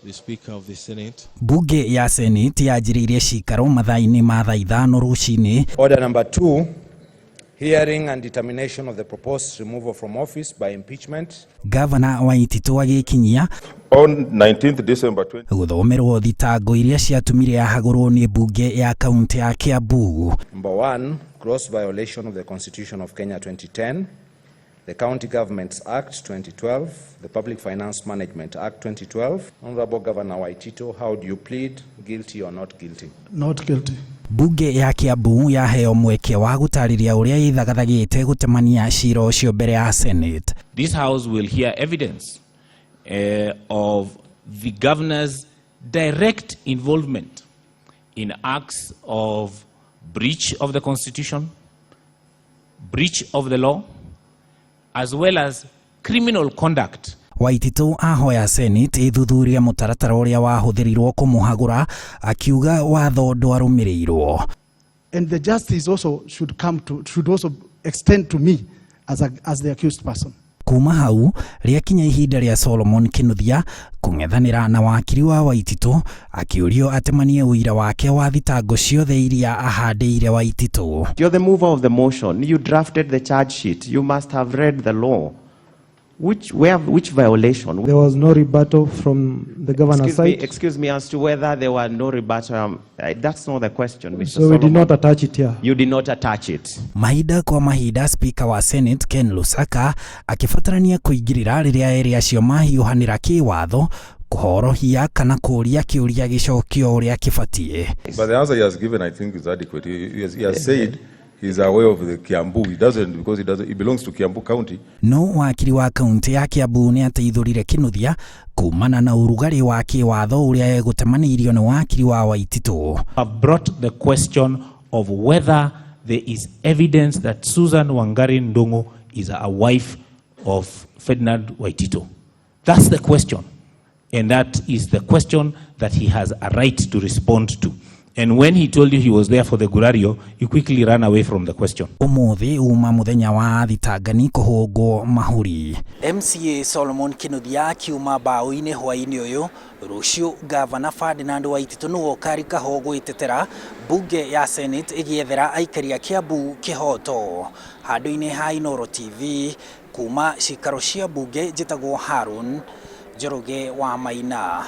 The Speaker of the Senate. Mbunge ya Senate yanjĩrĩirie cikaro mathaa-inĩ ma thaa 5 rũcinĩ. Order number 2, hearing and determination of the proposed removal from office by impeachment. Gavana Waititũ agĩkinyia On 19th December 20 gũthomerwo thitango iria ciatũmire ahagũrwo nĩ mbunge ya kaunti ya Kiambu. Number 1, gross violation of the Constitution of Kenya 2010, the County Governments Act 2012, the Public Finance Management Act 2012. Honorable Governor Waititu, how do you plead, guilty or not guilty? Not guilty. Mbunge ya Kiambu yaheo mweke wa gũtarĩria ũrĩa ĩthagathagĩte gũtemania cira ũcio mbere ya Senate. This House will hear evidence of the governor's direct involvement in acts of breach of the Constitution, breach of the law, as well as criminal conduct. Waititũ ahoya Senate ĩthuthurie mũtaratara ũrĩa wahũthĩrirwo kũmũhagũra, akiuga watho ndwarũmĩrĩirwo. And the justice also should come to, should also extend to me as the accused person. Kuma hau rĩakinya ihinda rĩa Solomon Kinuthia kũng'ethanĩra na wakiri wa Waititũ, akĩũrio atemanie ũira wake wa thitango ciothe iria ahandĩire Waititũ. You're the mover of the motion. You drafted the charge sheet. You must have read the law. Which violation? There was no rebuttal from the governor's Excuse me, side, excuse me, as to whether there were no rebuttal. That's not the question, Mr. so we did Solomon. not attach it here. You did not attach it. Mahinda kwa mahinda, Speaker wa Senate Ken Lusaka akĩbatarania kũingĩrĩra rĩrĩa erĩ acio mahiũhanĩra kĩwatho kũhorohia kana kũũria kĩũria gĩcokio ũrĩa kĩbatiĩ. But the answer he has given, I think, is adequate. He has said he's aware of the Kiambu. He doesn't, because he doesn't, he belongs to Kiambu County. No wakiri wa kaunti ya Kiambu nĩ ateithũrire Kinuthia kumana na ũrugarĩ wa kĩwatho ũrĩa egũtemanĩirio nĩ wakiri wa Waititũ. Have brought the question of whether there is evidence that Susan Wangari Ndungu is a wife of Ferdinand Waititu. That's the question. And that is the question that he has a right to respond to. And when he told you he was there for the Gurario, he quickly ran away from the question. Ũmũthĩ uma mũthenya wa thitangani kũhũngwo mahũri. MCA Solomon Kinuthia akiuma mbaũ-inĩ hwaĩ-inĩ ũyũ. Rũciũ Gavana Ferdinand Waititũ nĩwe ũkarikaho gwĩtetera, mbunge ya Senate ĩgĩethera aikari a Kiambu kĩhoto. Handũ-inĩ ha Inooro TV, kuma cikaro cia mbunge, njĩtagwo Harun Njoroge wa Maina.